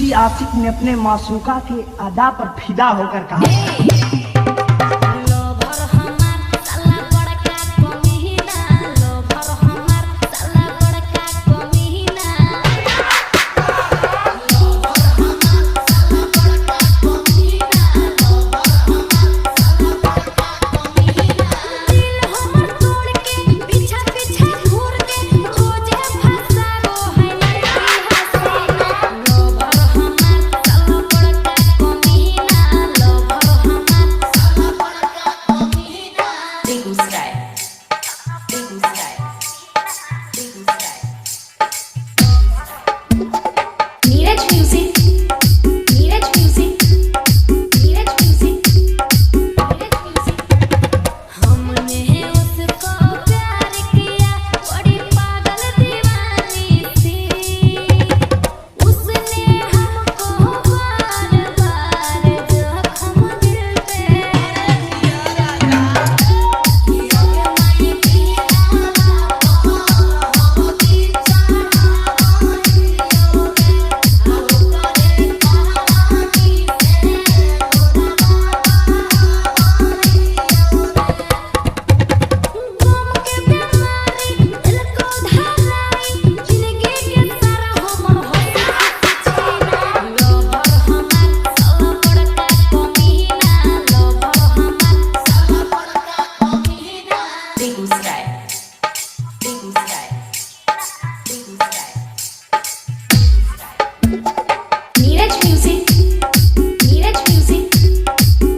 किसी आशिक ने अपने मासूका के अदा पर फिदा होकर कहा, लोभर हमार साला बड़का कमीना, लोभर हमार साला बड़का कमीना। लोभर हमार साला बड़का कमीना, लोभर हमार साला बड़का कमीना। दिल हमर तोड़ के पीछा पीछा घूर के रोजे फसाबो है लड़की हसीना। लोभर हमार साला बड़का कमीना, लोभर हमार साला बड़का कमीना। Begusarai, Begusarai, Begusarai. Neeraj music, Neeraj music, Neeraj music, Neeraj music. हमने उसको प्यार किया, बड़ी पागल दीवानी थी। उसने हमको बार बार जख्म दिल पे गम के बीमारी दिल को धराई, जिंदगी के सारा हमर हंसी छीना। लोभर हमार साला बड़का कमीना, लोभर हमार साला बड़का कमीना। Begusarai, Begusarai, Begusarai. Neeraj music, Neeraj music,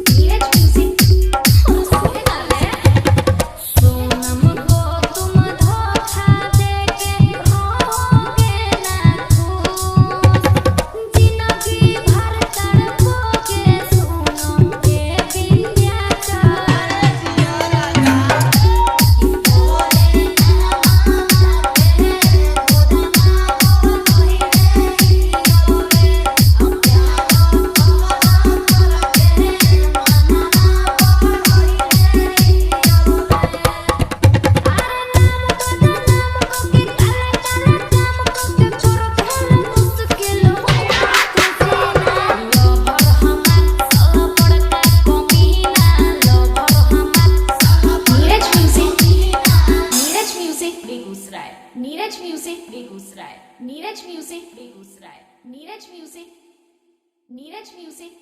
Neeraj music. Sonam को तुम धोखा देके रहोगे ना खुश, जिंदगी भर तड़पोगे सोनम के Vindhyachal. Neeraj music, Neeraj music, Begusarai, Neeraj music, Begusarai, Neeraj music, Begusarai. Neeraj music, Neeraj music.